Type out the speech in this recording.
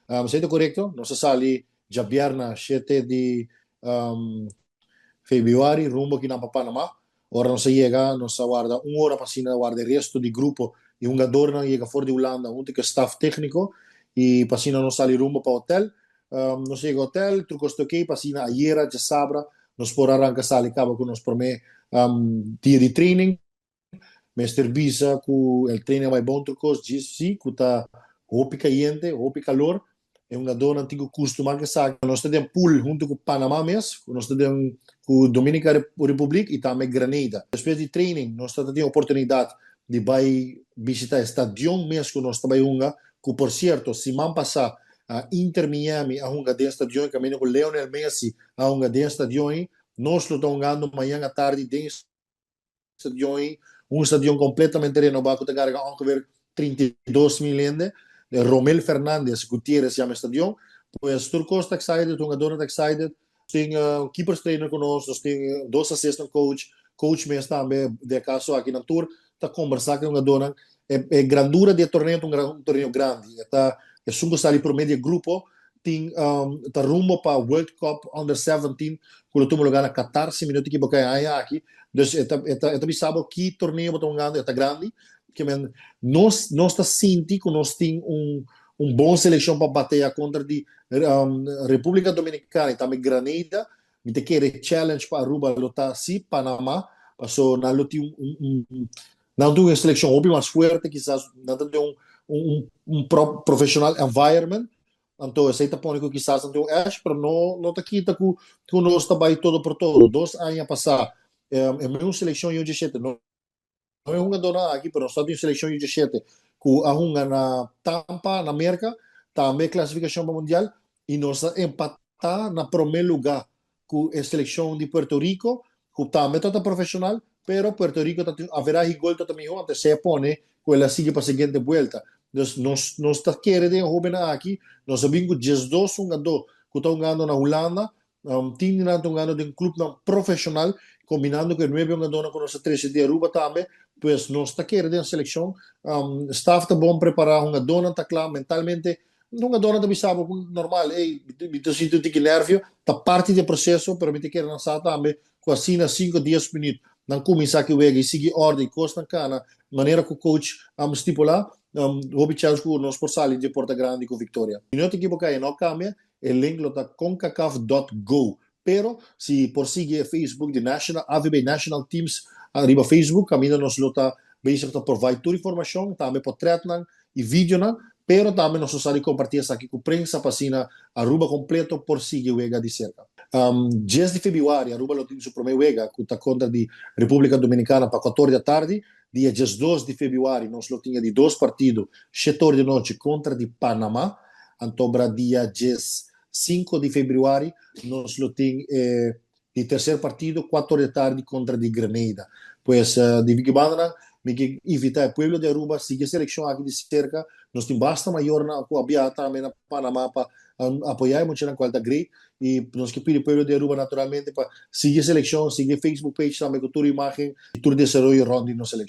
Esey ta corecto, nos a sali djabierna 7 di februari rumbo akinan pa Panama. Ora nos a yega, nos a warda un ora pa asina warda e resto di grupo di hungadornan yega for di Hulanda hunto cu e staf tecnico y pa asina nos sali rumbo pa hotel. Nos yega hotel, tur cos ta ok, pa asina ayera djasabra nos por a ranca sali caba cu nos prome dia di training. Mester bisa cu el training a bay bon tur cos, djis si cu ta hopi cayente, hopi calor. E hungadornan tin cu custuma cu esaki. Nos ta den pool hunto cu Panama mes, nos ta den cu Dominica Republic y tambe Grenada. Despues di training nos ta tin oportunidad di bay bishita e stadion mes cu nos ta bay hunga, cu por cierto siman pasa Inter Miami a hunga den stadion y caminda cu Lionel Messi a hunga den stadion y nos lo ta hungando mañan atardi den stadion ei, un stadion completamente renoba cu ta carga ongeveer 32,000 hende. Romel Fernandez Gutierrez yama e stadion. Pues tur cos ta excited, hungadornan ta excited. Nos tin keepers trainer cu nos, nos tin dos assistant coach, coach mes tambe, de acaso aki nan tur ta combersa cu e hungadornan. E grandura di e torneo ta un torneo grandi. E ta esun cu sali prome di e grupo tin ta rumbo pa World Cup Under 17 cu lo tuma lugar na Qatar si mi no ta ekiboca e aña aki. Dus e ta bisa bo ki torneo bo ta hungando, e ta grandi. Ke men nos ta sinti cu nos tin un bon seleccion pa batea contra di Republica Dominicana y tambe Grenada. Mi ta kere challenge pa Aruba lo ta si Panama, paso nan lo tin un nan tin un seleccion hopi mas fuerte, kisas nan ta den un professional environment. Anto esey ta pone cu kisas nan tin un edge, pero no ta kita cu nos ta bay todo por todo. 2 aña pasa, e un seleccion U17, no e hungadornan aki, pero nos ta tin seleccion U17 cu a hunga na Tampa, na Merca, tambe clasificacion pa Mundial, y nos a empata na prome lugar cu e seleccion di Puerto Rico, cu tambe ta profesional, pero Puerto Rico ta tin average gol ta miho, anto se pone cu el a sigui pa siguiente vuelta. Dus nos ta kere den hobennan aki, nos a bin cu 12 hungador cu ta hungando na Hulanda, tin nan ta hungando den clubnan profesional, combinando cu e nuebe hungadornan cu nos a trece di Aruba tambe, pues nos ta kere den seleccion, staff ta bon prepara, hungadornan ta cla mentalmente, hungadornan ta bisa bo normal, hey, mi ta sinti un tiki nervio, ta parti di e proceso, pero mi ta kere nan sa tambe cu asina 5 10 minuut nan cuminsa cu wega y sigui orde y cosnan cana manera cu coach stipula, hopi chance cu nos por sali di porta grandi cu victoria. Si no ta ekiboca e no cambia, e link lo ta concacaf.go. Pero si por sigui Facebook di National AVB National Teams ariba Facebook, caminda nos lo ta bezig ta provide tur informacion, tambe portretnan y videonan, pero tambe nos lo sa di comparti esaki cu prensa pa asina Aruba completo por sigui wega di cerca. 10 di februari Aruba lo tin su prome wega cu ta contra di Republica Dominicana pa 4 di atardi. Dia 12 di februari nos lo tin di dos partido, 7 di anochi contra di Panama. Anto dia 5 di februari nos lo tin di tercer partido, 4 di atardi contra di Grenada. Pues di ki banda mi ke invita e pueblo di Aruba sigui seleccion aki di cerca. Nos tin basta mayornan cu a biaha tambe na Panama pa apoya e muchanan, cual ta great, y nos ke pidi pueblo di Aruba naturalmente pa sigui seleccion, sigui Facebook page tambe cu tur imagen y tur desaroyo rond di nos seleccion.